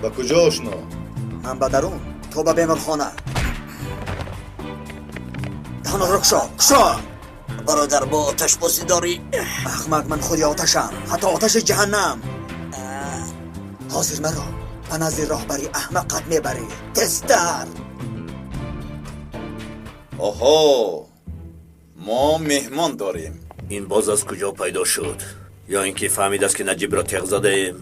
Ба куҷо ошно? Ман ба дарун, ту ба беморхона. Даҳонро кушо, кушо! Бародар, бо оташ бозӣ дорӣ? Аҳмақ, ман худи оташам, ҳатто оташи ҷаҳаннам. Ҳозир маро ба назди роҳбари аҳмақат мебарӣ. Тезтар! Оҳо, мо меҳмон дорем. Ин боз аз куҷо пайдо шуд? Ё ин ки фаҳмидааст, ки Наҷибро теғ задаем?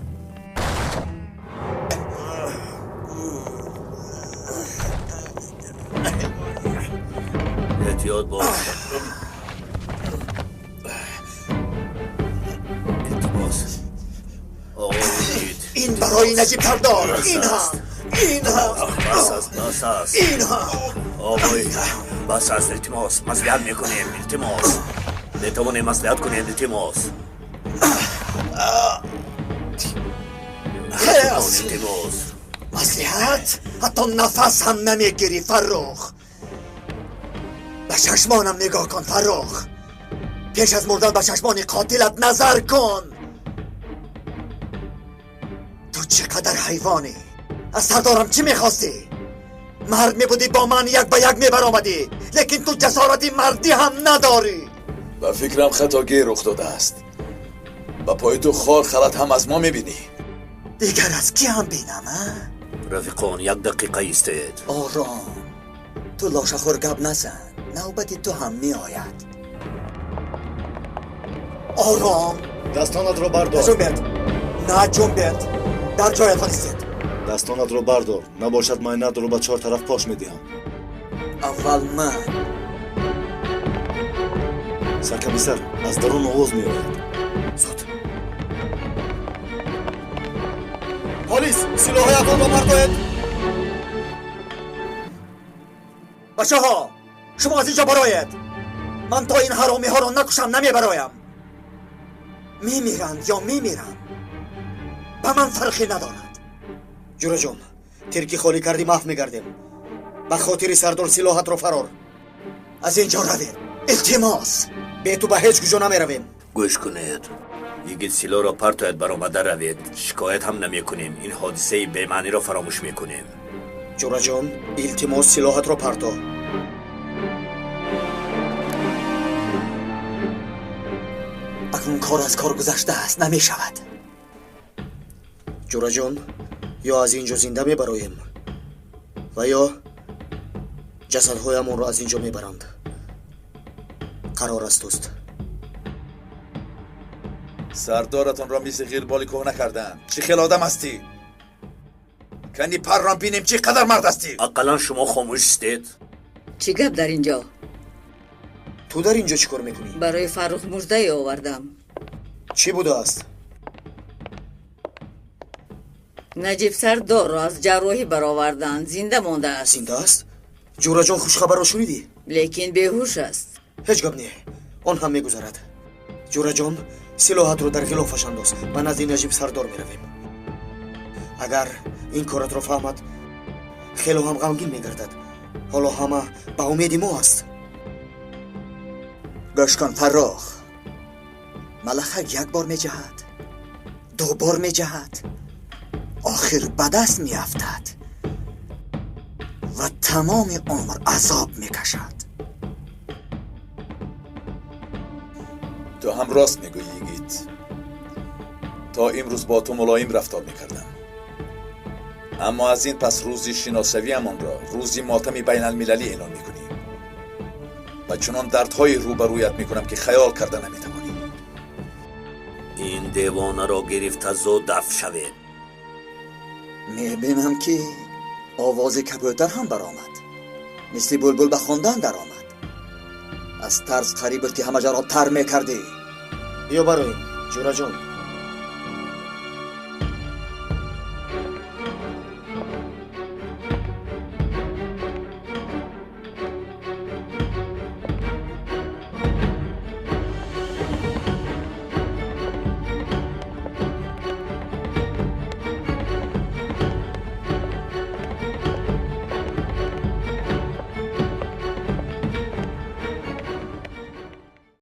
Эҳтиёт бош. Илтимос. Оғои Йигит. Ин барои Наҷиб сардор. Ин ҳам, ин ҳам. Бас аст, бас аст. Ин ҳам. Оғои, бас аст, илтимос. Маслиҳат мекунем, илтимос. Метавонем маслиҳат кунем, илтимос. Хес! Илтимос. Маслиҳат? Ҳатто нафас ҳам намегирӣ, Фаррух. Ба чашмонам нигоҳ кун, Фаррух. Пеш аз мурдан ба чашмони қотилат назар кун. Ту чӣ қадар ҳайвонӣ! Аз сардорам чӣ мехостӣ? Мард мебудӣ, бо ман як ба як мебаромадӣ, лекин ту ҷасорати мардӣ ҳам надорӣ. Ба фикрам, хатогӣ рух додааст. Ба пои ту хор халат ҳам аз мо мебинӣ. Дигар аз кӣ ҳам бинам, а? Рафиқон, як дақиқа истед. Ором, ту лошахӯр, гап назан, навбати ту ҳам меояд. Ором. Дастонатро бардор. Наҷунбед, наҷунбед, дар ҷоятон истед. Дастонатро бардор, набошад майнатро ба чор тараф пош медиҳам. Аввал ман. Саркомиссар, аз дарун овоз меояд. Зуд. Полис, силоҳоятонро бардоед! Бачаҳо, шумо аз инҷо бароед. Ман то ин ҳаромиҳоро накушам, намебароям. Мемиранд ё мемирам, ба ман фарқе надорад. Ҷураҷон, тир ки холӣ кардӣ, маҳв мегардем. Ба хотири сардор силоҳатро фарор. Аз инҷо равед, илтимос. Бе ту ба ҳеҷ куҷо намеравем. Гӯш кунед. Йигит силоҳро партояд, баромада равед. Шикоят ҳам намекунем. Ин ҳодисаи бемаъниро фаромӯш мекунем. Ҷураҷон, илтимос, силоҳатро парто. Акнун кор аз кор гузаштааст, намешавад. Ҷураҷон, ё аз ин ҷо зинда мебароем ва ё ҷасадҳоямонро аз ин ҷо мебаранд. Қарор аз туст. Сардоратонро мисли ғирболи кӯҳна карданд. Чӣ хел одам ҳастӣ? Кани паррон бинем, чӣ қадар мард ҳастӣ. Ақаллан шумо хомӯш истед. Чӣ гап дар ин ҷо? Ту дар ин ҷо чӣ кор мекунӣ? Барои Фаррух муждае овардам. Чӣ будааст? Наҷиб сардорро аз ҷарроҳӣ бароварданд, зинда мондааст. Зинда аст? Ҷураҷон, хушхабарро шунидӣ? Лекин беҳуш аст. Ҳеҷ гап не, он ҳам мегузарад. Ҷураҷон, силоҳатро дар ғилофаш андоз, ба назди Наҷиб сардор меравем. Агар ин коратро фаҳмад, хело ҳам ғамгин мегардад. Ҳоло ҳама ба умеди мо аст. Гӯш кун, Фаррух, малахак як бор меҷаҳад, ду бор меҷаҳад, охир ба даст меафтад ва тамоми умр азоб мекашад. Ту ҳам рост мегӯӣ, йигит. То имрӯз бо ту мулоим рафтор мекардам, аммо аз ин пас рӯзи шиносавиамонро рӯзи мотами байналмилалӣ эълон мекунем ва чунон дардҳое рӯбарӯят мекунам, ки хаёл карда наметавонӣ. Ин девонаро гирифта зуд дафт шавед. Мебинам, ки овози кабӯтар ҳам баромад, мисли булбул ба хондан даромад. Аз тарс қариб буд, ки ҳама ҷаро тар мекардӣ. Биё бароем, ҷураҷон.